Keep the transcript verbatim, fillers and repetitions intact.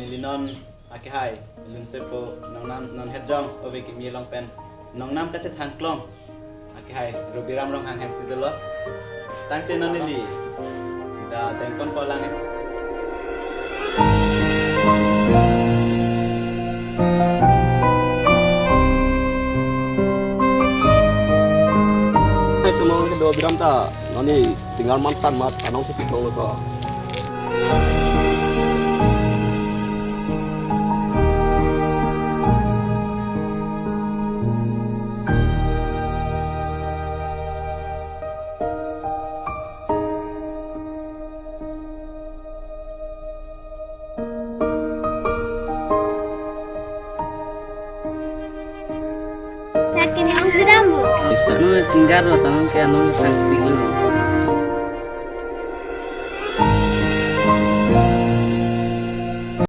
Neli non akehai Lunsepo Nongnam, non Hetjong ove kimi along pen Nongnam kachethang klong akehai Robiram Ronghang hemsi dolo. Tangte non neli da dengpon polang. Hai, tumong kedo Biram ta, noni singer mantan mat, anong si pitong lo ko. Sakini ong kedam bu. Isano singer lo tang ke anong tang piglo.